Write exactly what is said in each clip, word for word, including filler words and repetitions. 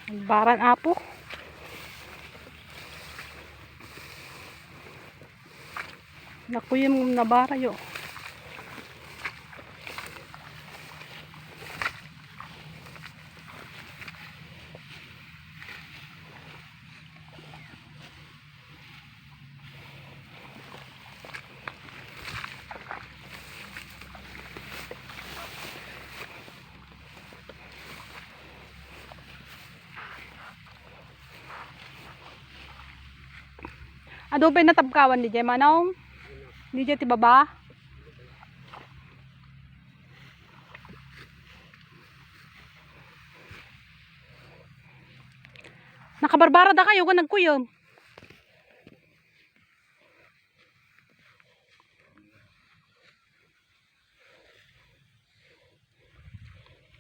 Nagbaran, apo. Nakuyem nga nabara yo. Adu pay natabkawan diay, Manong? Diay ti baba? Nakabarbara da kayo, kung nagkuyom.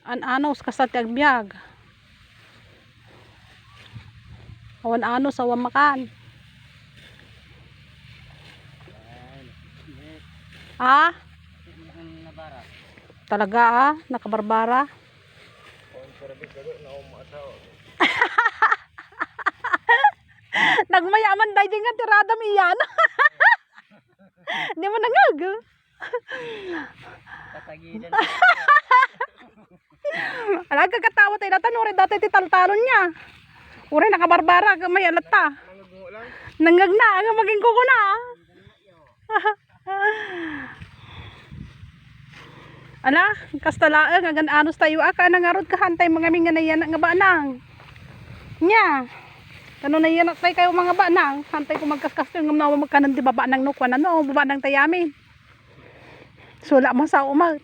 An-anos, kasta ti agbiag. Awan anos, awan makan. Ha? Talaga, ah? Nakabarbara? Nagmayaman daydi nga tiradam iyan. Di mo nangag. Patagilan. Ala, kagatawa tayo datan, uray dati ti taltalon niya. Uray nakabarbara, may alatta. Nangag na, ang maging kuko na. Ala, kasta laeng, agan-anos tayo, aka, nangarod ka, hantay mga amin nga nayanak nga banang. Nya, kano nayanak tayo kayo mga banang, hantay ko magkaskas tayo, ngam nawa magkanan di babanang no, kuwan ano, babanang tayo amin. Sula mo sa umat.